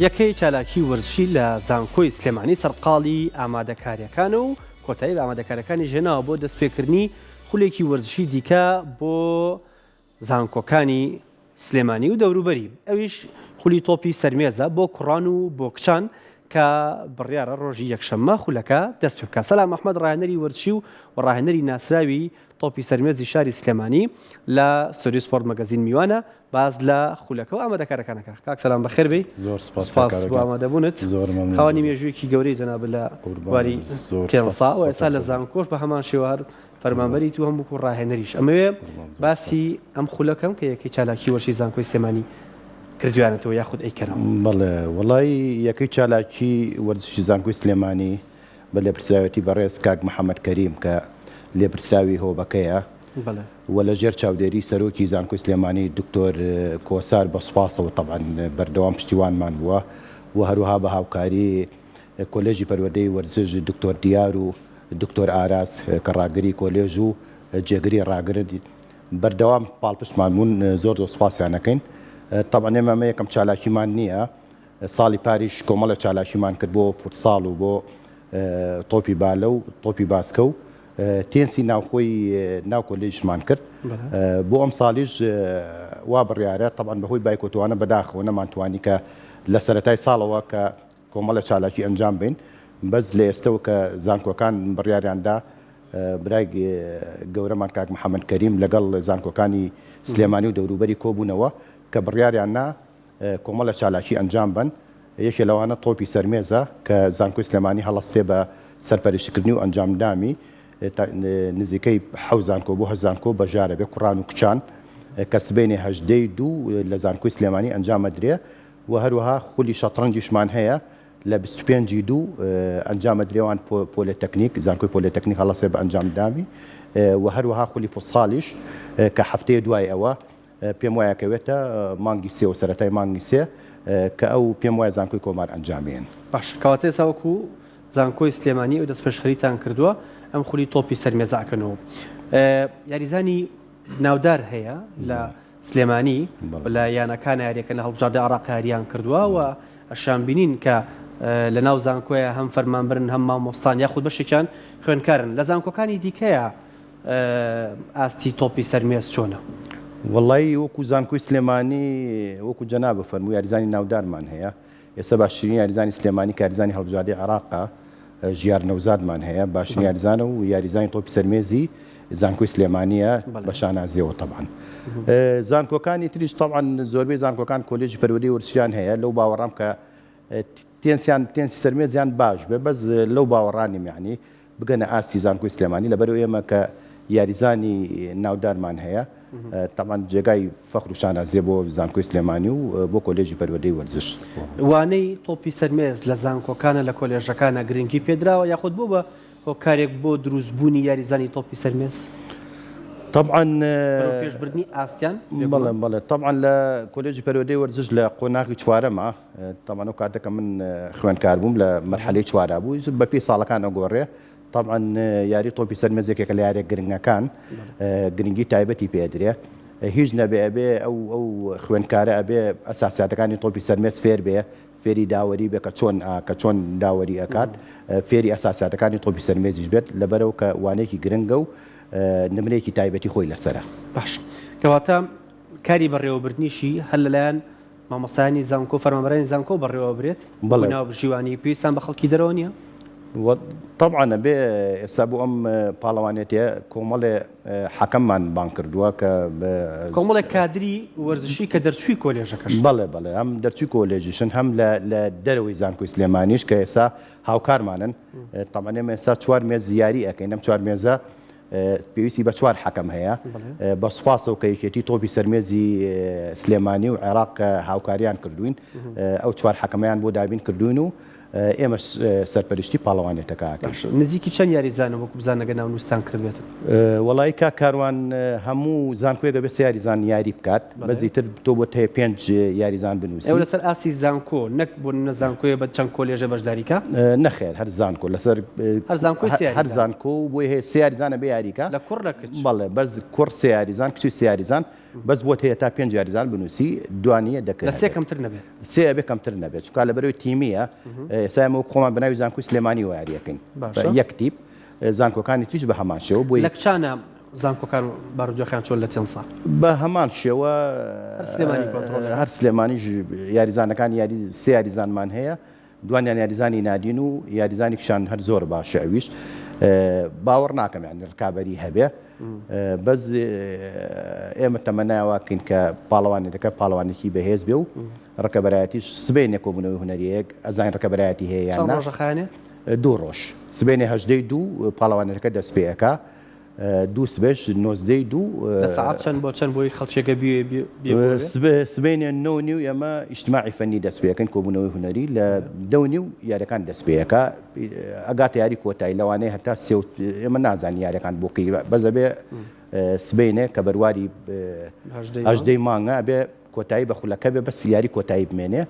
یەکەی چالاکی وەرزشی لە زانکۆی سلێمانی سەرقاڵی ئامادەکارییەکانە و کۆتایی بە ئامادەکارییەکانیش هێناوە بۆ دەستپێکردنی خولێکی وەرزشی دیکە بۆ زانکۆکانی سلێمانی و دەوروبەری، ئەویش خولی تۆپی سەرمێزە بۆ کوڕان و بۆ کچان کە بڕیارە ڕۆژی یەکشەممە خولەکە دەست پێ بکات. سەلام ئەحمەد ڕاهێنەری وەرزشی و ڕاهێنەری ناسراوی تۆپی سەرمێزی شاری سلێمانی لە ستۆدیۆی سپۆرت مەگەزین میوانە، باس لە خولەکە و ئامادەکارەکان ئەکا. کاک سەلام بەخێر بێی. زۆر سپاس کاک سپاس کارەکان. بۆ ئامادەبوونت. زۆر مەمنون خاوەنی زۆر. مێژوویەکی گەورەی جەنابت لە قوربانت بواری بم. زۆر سپاس. تێنسا و ئێستا خۆتان لە خۆش بێت. زانکۆش بە هەمان شێوە هەر فەرمانبەریت و هەم وەکوو ڕاهێنەریش. ئەمەوێ قوربان زۆر سپاس. باسی ئەم خولە کەم کە یەکەی چالاکی وەرزشی زانکۆی سلێمانی کردوویانەتەوە یاخود ئەیکەنەوە. بەڵێ وەڵایی یەکەی چالاکی وەرزشی زانکۆی سلێمانی بە لێپرسراوێتی بەڕێز کاک محەمەد کەریم کە لێپرسراوی هۆبەکەیە و لە ژێر چاودێری سەرۆکی زانکۆی سلێمانی دکتۆر کۆسار بە سوپاسەوە تەبعەن بەردەوام پشتیوانمان بووە و هەروەها بە هاوکاری کۆلێژی پەروەردەی وەرزش دکتۆر دیار و دکتۆر ئاراس کە ڕاگری کۆلێژ و جێگری ڕاگرن بەردەوام پاڵپشتمان بوون زۆر زۆر سوپاسیان ئەکەین تەبعەن ئێمە ئەمە یەکەم چالاکیمان نییە ساڵی پاریش کۆمەڵێک چالاکیمان کرد بۆ فوتساڵ و بۆ تۆپی بالە و تۆپی باسکە و تێنسی ناوخۆی ناو کۆلێژمان کرد بۆ ئەم ساڵیش وا بڕیارە تەبعەن بەهۆی بایکۆتوانە بەداخەوە نەمانتوانی کە لە سەرەتای ساڵەوە کە کۆمەڵە چالاکی ئەنجام بین بەس لە ئێستەوە کە زانکۆکان بڕیاریاندا برای گەورەمان کاک محەممەد کەریم لەگەڵ زانکۆکانی سلێمانی و دەوروبەری کۆبوونەوە کە بڕیاریان نا کۆمەڵە چالاکی ئەنجام بەن، یەکێ لەوانە تۆپی سەرمێزە کە زانکۆی سلێمانی هەڵەستێ بە سەرپەرشتیکردنی و ئەنجامدامی نزیکەی حەوت زانکۆ بۆ هەشت زانکۆ بەشدارەبێ کوڕان و کچان کە سبەینێ هەژدەی دوو لە زانکۆی سلێمانی ئەنجامەدرێ و هەروەها خولی شەتڕەنجیشمان هەیە لە 25 ی دوو ئەنجامەدرێوان پۆلێتەکنیک زانکۆی پۆلێتەکنیک هەڵەسێ بە ئەنجامدامی و هەروەها خولی فوتساڵیش کە هەفتەیە دوای ئەوە پێم وایە کەوێتە مانگی سێ و سەرەتای مانگی سێ کە ئەو پێم وایە زانکۆی کۆمار ئەنجامێن. باشە کەواتە ئێستا وەکو زانکۆی سلێمانی ئەو دەستپێشخەریتان کردووە ئەم خولی تۆپی سەر مێزە ئەکەنەوە یاریزانی ناودار هەیە لە سلێمانی لە یانەکان یاریەکەن لە هەڵبژاردە عراق یاریان کردووە و ئەشان بینین کە لە ناو زانکۆیە هەم فەرمانبرن هەم مامۆستان یاخود بەشێکیان خوێنکارن لە زانکۆکانی دیکەیە ئاستی تۆپی سەر مێز چۆنە؟ وەڵایی وەکو زانکۆی سلێمانی وەکو جەنابت فەرموو یاریزانی ناودارمان هەیە ئێستا باشترین یاریزانی سلێمانی کە یاریزانی هەڵبژاردەی عێراقە ژیار نەوزادمان هەیە باشترین یاریزانە و یاریزانی تۆپی سەرمێزی زانکۆی سلێمانیە بە شانازیەوە تەبعەن زانکۆکانی تریش تەبعەن زۆربەی زانکۆکان کۆلێژی پەروەردەی وەرزشیان هەیە لەو باوەڕام کە تێنسیان تێنسی سەرمێزیان باش بێ بەس لەو باوەڕانیم یعنی بگەنە ئاستی زانکۆی سلێمانی لەبەرئەوەی ئێمە کە یاریزانی ناودارمان هەیە تەبعەن جێگای فەخر و شانازیە بۆ زانکۆی سلێمانی و بۆ کۆلێژی پەروەردەی وەرزش. وانەی تۆپی سەر مێز لە زانکۆکانە لە کۆلێژەکانە گرنگی پێدراوە یاخود بووە بە هۆکارێک بۆ دروست بوونی یاریزانی تۆپی سەر مێز؟ تەبعەن بەرەو پێشبردنی ئاستیان بێگومان. بەڵێ بەڵێ تەبعەن لە کۆلێژی پەروەردەی وەرزش لە قۆناغی چوارەمە تەبعەن ئەو کاتە کە من خوێندکار بووم لە مەرحەلەی چوارا بوو بە پێی ساڵەکان ئەگۆڕێ تەبعەن یاری تۆپی سەر مێز یەکێکە لە یاریە گرنگەکان گرنگی تایبەتی پێدرێ هیچ نەبێ ئەبێ ئەو ئەو خوێندکارە ئەبێ ئەساسیاتەکانی تۆپی سەر مێز فێر بێ فێری داوەری بێ کە چۆن کە چۆن داوەری ئەکات فێری ئەساسیاتەکانی تۆپی سەر مێزیش بێت لەبەرەوە کە وانەیەکی گرنگە و نمرەیەکی تایبەتی خۆی لەسەرە. باش کەواتە کاری بەڕێوەبردنیشی هەر لەلایەن مامۆستایانی زانکۆ و فەرمانبەرانی زانکۆ بەڕێوەبرێت بەڵێ. بۆ ناوبژیوانی پێویستان بە خەڵکی دەرەوە نییە؟ تەبعەن ئەبێ ئێستا بۆ ئەم پاڵەوانێتیە کۆمەڵێ حەکەممان بانگ کردووە کە کۆمەڵێک کادری وەرزشی کە دەرچووی کۆلێژەکەشن. بەڵێ بەڵێ هەم دەرچووی کۆلێژیشن هەم لە لە دەرەوەی زانکۆی سلێمانیش کە ئێستا هاوکارمانن تەبعەن ئێمە ئێستا چوار مێز یاری ئەکەین ئەم چوار مێزە پێویستی بە چوار حەکەم هەیە، بە سوپاسەوە کە یەکێتی تۆپی سەرمێزی سلێمانی و عێراق کە هاوکاریان کردووین ئەو چوار حەکەمەیان بۆ دابین کردووین و ئێمەش سەرپەرشتی پاڵەوانێتەکە ئەکەین. باشە نزیکی چەند یاریزانە وەکو بزانن ئەگەر ناونووستان کردبێتن؟ وەڵایی کاک کاروان هەموو زانکۆیەک ئەبێ سێ یاریزان یاری بکات بەس ئیتر تۆ بۆت هەیە پێنج یاریزان بنووسی. ئێوە لەسەر ئاستی زانکۆ نەک بۆ نمونە زانکۆیە بە چەند کۆلێژە بەشداری کا؟ نەخێر هەر زانکۆ لەسەر هەر زانکۆی سێ هەر یاریزان. زانکۆ و بۆی هەیە سێ یاریزان ئەبێ یاری کا. لە کوڕ لە کچ؟ بەڵێ بەس کوڕ سێ یاریزان کچیش سێ یاریزان. بەس بۆت هەیە تا پێنج یاریزان بنووسی دوانیە دەکە لە سێ کەمتر نەبێت. سێ ئەبێ کەمتر نەبێت چونکە لەبەرەوەی تیمیە ئێستا ئێمە وەک خۆمان بەناوی زانکۆی سلێمانیەوە یاریەکەین باشە. یەک تیپ زانکۆکانی تریش بە هەمان شێوە بۆ لە کچانە زانکۆکان بارودۆخیان چۆن لە تێنسا؟ بە هەمان شێوە هەر سلێمانی کۆنتڕۆڵ دەکات. هەر سلێمانیش یاریزانەکان یاری سێ یاریزانمان هەیە دوانیان یاریزانی نادین و یاریزانیکشان هەر زۆر باشە ئەویش باوەڕ ناکەم یانی ڕکابەری هەبێ بەس ئێمە تەمەنای واکەین کە پاڵەوانێتەکە پاڵەوانێکی بەهێز بێ و ڕکەبەرایەتیش سبەینێ کۆبوونەوەی هونەریەک ئەزانین ڕکەبەرایەتی هەیە یان چەند نا ڕۆژە خایەنێ؟ دوو ڕۆژ سبەینێ هەژدەی دوو پاڵەوانێتەکە دەست پێ ئەکا دوو سبەش نۆزدەی دوو. لە سەعات چەند بۆ چەند بۆی خەڵکێکە بیوێ بێ بۆ وێ؟ سبەینێ نۆ و نیو ئێمە ئیجتماعی فەنی دەست پێ ئەکەین کۆبوونەوەی هونەری لە دە و نیو یاریەکان دەست پێ ئەکا ئەگاتە یاری کۆتایی لەوانەیە هەتا سێ و ئێمە نازانین یاریەکان بۆ کەی بەس ئەبێ سبەینێ کە بەرواری هەژدەی مانگە ئەبێ کۆتایی بە خولەکە بێ بەس یاری کۆتایی بمێنێ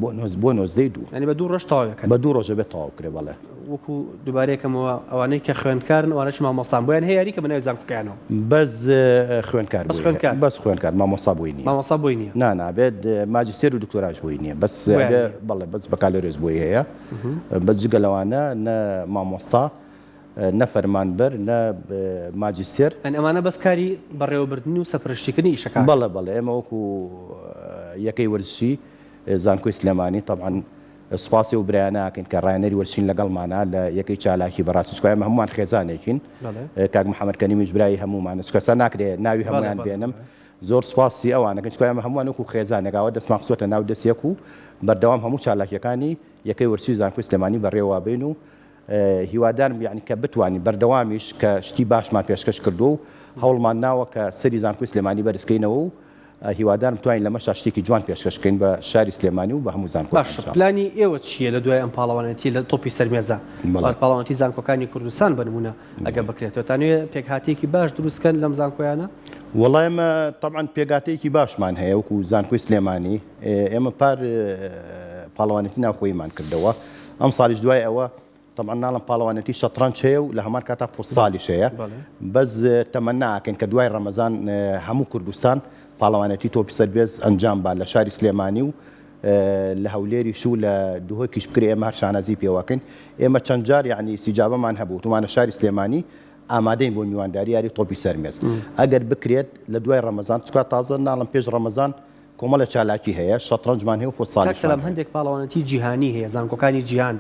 بۆ نۆز بۆ نۆزدەی دوو. یانی بە دوو ڕۆژ تەواوی ئەکەن. بە دوو ڕۆژ ئەبێت تەواو بکرێ بەڵێ. وەکو دووبارەی کەمەوە ئەوانەی کە خوێندکارن ئەوانەش مامۆستان بۆیان هەیە یاری کە بە ناوی زانکۆکەیانەوە. بەس خوێندکار بەس خوێندکار. بەس خوێندکار مامۆستا بۆی نییە. مامۆستا بۆی نییە. نا نا ئەبێت ماجستێر و دکتۆراش بۆی نییە بەس ئەبێ بەڵێ بەس بەکالۆریۆس بۆی هەیە بەس جگە لەوانە نە مامۆستا نە فەرمانبەر نە ماجستێر. یانی ئەمانە بەس کاری بەڕێوەبردن و سەرپەرشتیکردنی ئیشەکان. بەڵێ بەڵێ ئێمە وەکو یەکەی وەرزشی زانکۆی سلێمانی تەبعەن سوپاسی ئەو برایانە ئەکەین کە ڕاهێنەری وەرزشین لەگەڵمانە لە یەکەی چالاکی بەڕاستی چونکە ئێمە هەموومان خێزانێکین کاک محەممەد کەریمیش برای هەموومانە چونکە سا ناکرێ ناوی هەموویان بێنم زۆر سوپاسی ئەوانەکەین چونکە ئێمە هەمووان وەکو خێزانێک ئاوا دەستمان خستووەتە ناو دەست یەک و بەردەوام هەموو چالاکیەکانی یەکەی وەرزشی زانکۆی سلێمانی بەڕێوە بین و هیوادارم یانی کە بتوانین بەردەوامیش کە شتی باشمان پێشکەش کردووە و هەوڵمان ناوە کە سەری زانکۆی سلێمانی بەرز کەینەوە و هیوادارم بتوانین لەمەشا شتێکی جوان پێشکەش بکەین بە شاری سلێمانی و بە هەموو زانکۆکان باشە ان شاء اللە. پلانی ئێوە چییە لە دوای ئەم پاڵەوانێتیە لە تۆپی سەر مێزە بەڵێ. پاڵەوانێتی زانکۆکانی کوردستان بە نموونە ئەگەر بکرێتەوە تانوێ پێکهاتەیەکی باش دروست کەن لەم زانکۆیانە؟ وەڵا ئێمە تەبعەن پێکهاتەیەکی باشمان هەیە وەکو زانکۆی سلێمانی ئێمە پار پاڵەوانێتی ناوخۆییمان کردەوە ئەمساڵیش دوای ئەوە تەبعەن ناڵم پاڵەوانێتی شەتڕەنج هەیە و لە هەمان کاتا فوتسالیش هەیە بەس تەمەنا ئەکەین کە دوای ڕەمەزان هەموو کوردستان پاڵەوانێتی تۆپی سەربێز ئەنجام با لە شاری سلێمانی و لە هەولێریش و لە دهۆکیش بکرێ ئێمە هەر شانازی پێوەکەین ئێمە چەند جار یعنی سیجابەمان هەبوو تومانە شاری سلێمانی ئامادەین بۆ میوانداری یاری تۆپی سەرمێز ئەگەر بکرێت لە دوای ڕەمەزان چکا تازە ناڵم پێش ڕەمەزان کۆمەڵێ چالاکی هەیە، شەتڕەنجمان هەیە و کاک فوتساڵیشمان سەلام هەیە. هەندێک پاڵەوانێتی جیهانی هەیە زانکۆکانی جیهان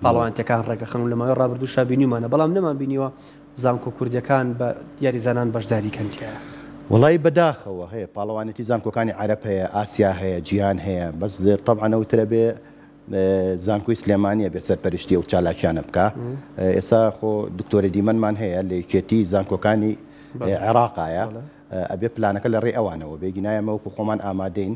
پاڵەوانێتیەکان ڕێکەخەن و لە ماوەی ڕابردووشا بینیومانە بەڵام نەمان بینیوە زانکۆ کوردیەکان بە یاریزانان بەشداری کەن تیایا. وەڵایی بەداخەوە هەیە پاڵەوانێتی زانکۆکانی عەرەب هەیە ئاسیا هەیە جیهان هەیە بەس تەبعەن ئەو ترە بێ زانکۆی سلێمانی ئەبێ سەرپەرشتی ئەو چالاکیانە بکا ئێستا خۆ دکتۆرە دیمەنمان هەیە لە یەکێتی زانکۆکانی عێراقایە ئەبێ پلانەکە لە ڕێی ئەوانەوە بێ گینا ئێمە وەکو خۆمان ئامادەین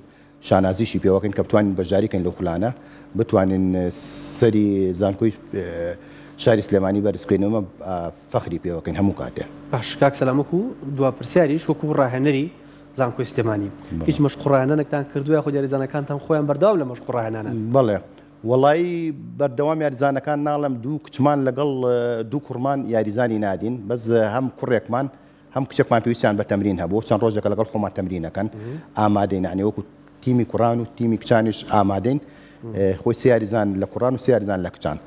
شانازیشی پێوەکەین کە بتوانین بەشداری کەین لەو خولانە بتوانین سەری زانکۆی شاری سلێمانی بەرز بکەینەوە فەخری پێوەکەین هەموو کاتێ. باش کاک سەلام وەکو دوا پرسیاریش وەکو ڕاهێنەری زانکۆی سلێمانی هیچ مەشق و ڕاهێنانێکتان کردووە یاخود یاریزانەکانتان خۆیان بەردەوام لە مەشق و ڕاهێنانن؟ بەڵێ وەڵایی بەردەوام یاریزانەکان ناڵێم دوو کچمان لەگەڵ دوو کوڕمان یاریزانی نادین بەس هەم کوڕێکمان هەم کچێکمان پێویستیان بە تەمرین هەبوو چەند ڕۆژێکە لەگەڵ خۆمان تەمرین ئەکەن ئامادەین یانی وەکو تیمی کوڕان و تیمی کچانیش ئامادەین خۆی سێ یاریزان لە کوڕان و سێ یاریزان لە کچان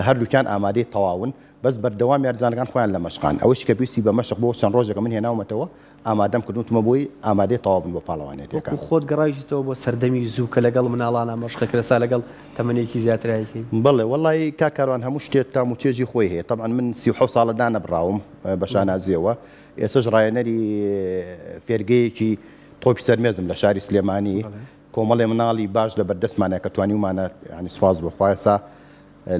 هەردووکیان ئامادەی تەواون بەس بەردەوام یاریزانەکان خۆیان لە مەشقان ئەوەشی کە پێویستی بە مەشق بۆ چەند ڕۆژێکە من هێناومەتەوە ئامادەم کردوون وتمە بۆی ئامادەی تەواو بن بۆ پاڵەوانێتیەکان. وەکو خۆت گەڕاویتەوە بۆ سەردەمی زوو کە لەگەڵ مناڵانا مەشقە کرد ئێستا لەگەڵ تەمەنێکی زیاترا ئەیکەی؟ بەڵێ وەڵایی کاک کاروان هەموو شتێ تام و چێژی خۆی هەیە تەبعەن من 37 ساڵە دانەبڕاوم بە شانازیەوە ئێسەش ڕاهێنەری فێرگەیەکی تۆپی سەر مێزم لە شاری سلێمانی کۆمەڵێ مناڵی باش لە بەردەستمانە کە توانیومانە یانی سوپاس بۆ خوا ئێستا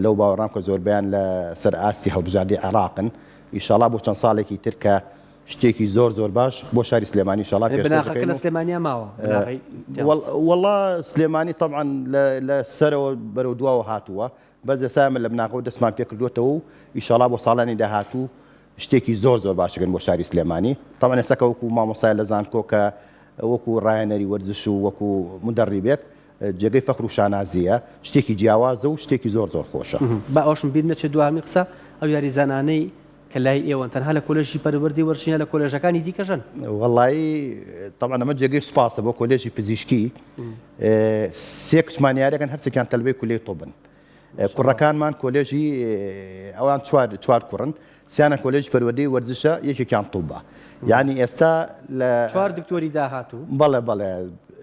لەو باوەڕام کە زۆربەیان لە سەر ئاستی هەڵبژاردەی عێراقن ئیشاڵا بۆ چەند ساڵێکی تر کە شتێکی زۆر زۆر باش بۆ شاری سلێمانی ئیشاڵا یانی پێشکەش بناغەکە دەکەین لە و سلێمانیا ماوە بناغەی تێنس؟ وەڵا سلێمانی تەبعەن لە سەرەوە بەرەو دواوە هاتووە بەس ئێستا ئێمە لە بناغەوە دەستمان پێکردووەتەوە و ئیشاڵا بۆ ساڵانی داهاتوو شتێکی زۆر زۆر باش دەکەین بۆ شاری سلێمانی تەبعەن ئێستا کە وەکو مامۆستای لە زانکۆ کە وەکو ڕاهێنەری وەرزش و وەکو مدەڕیبێک جێگەی فەخر و شانازییە شتێکی جیاوازە و شتێکی زۆر زۆر خۆشە. با ئەوەشم بیر نەچێت دواهەمین قسە ئەو یاریزانانەی کە لای ئێوەن تەنها لە کۆلێژی پەروەردەی وەرزشی یان لە کۆلێژەکانی دیکەشن؟ وەڵایی تەبعەن ئەمە جێگەی سوپاسە بۆ کۆلێژی پزیشکی سێ کچمان یاریەکەن هەرسێکیان تەلبەی کولەی طبن کوڕەکانمان کۆلێژی ئەوان چوار چوار کوڕن سیانە کۆلێژی پەروەردەی وەرزشە یەکێکیان طوبە یعنی ئێستا لە چوار دکتۆری داهاتوو بەڵێ بەڵێ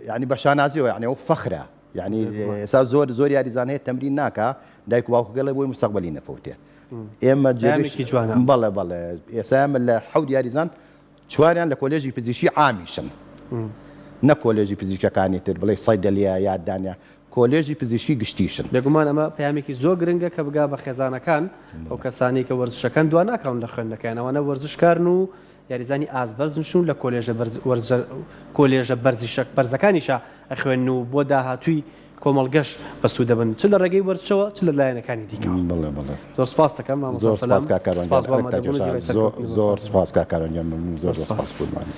یعنی بە شانازیەوە یعنی ئەو فەخرە یعنی ئێستا زۆر زۆر یاریزان هەیە تەمرین ناکا دایک و باوکەکەی ڵێ بۆی مستەقبەلی نەفەوتێ ئێمە جێگەیەکی جوانە بەڵێ بەڵێ ئێستا ئێمە لە حەوت یاریزان چواریان لە کۆلێژی پزیشکی عامیشن نە کۆلێژی پزیشکەکانی تر بڵێ سەیدەلیە یا دانیا کۆلێژی پزیشکی گشتیشن. بێگومان ئەمە پەیامێکی زۆر گرنگە کە بگا بە خێزانەکان، ئەو کەسانەی کە وەرزشەکەن دوا ناکەون لە خوێندنەکەیان، ئەوانە وەرزشکارن و یاریزانی ئاست بەرزنشن و لە کۆلێژە بەرز وەرزشە کۆلێژە بەرزیشە بەرزەکانیشا ئەخوێنن و بۆ داهاتووی کۆمەڵگەش بەسوود دەبن چ لە ڕێگەی وەرزشەوە چ لە لایەنەکانی دیکەوە. بەڵێ بەڵێ. زۆر سپاست دەکەم مامۆستا زۆر سەلام. سپاس کاک کاروان سپاس گیان بۆ ئەرکتان ئامادەبوونت کێشا هیوای زۆر سەرکەوتنی بۆ زۆر خوازم. سپاس کاک کاروان گیان مەمنون زۆر زۆر زۆر سپاس سپاس. قوربانی.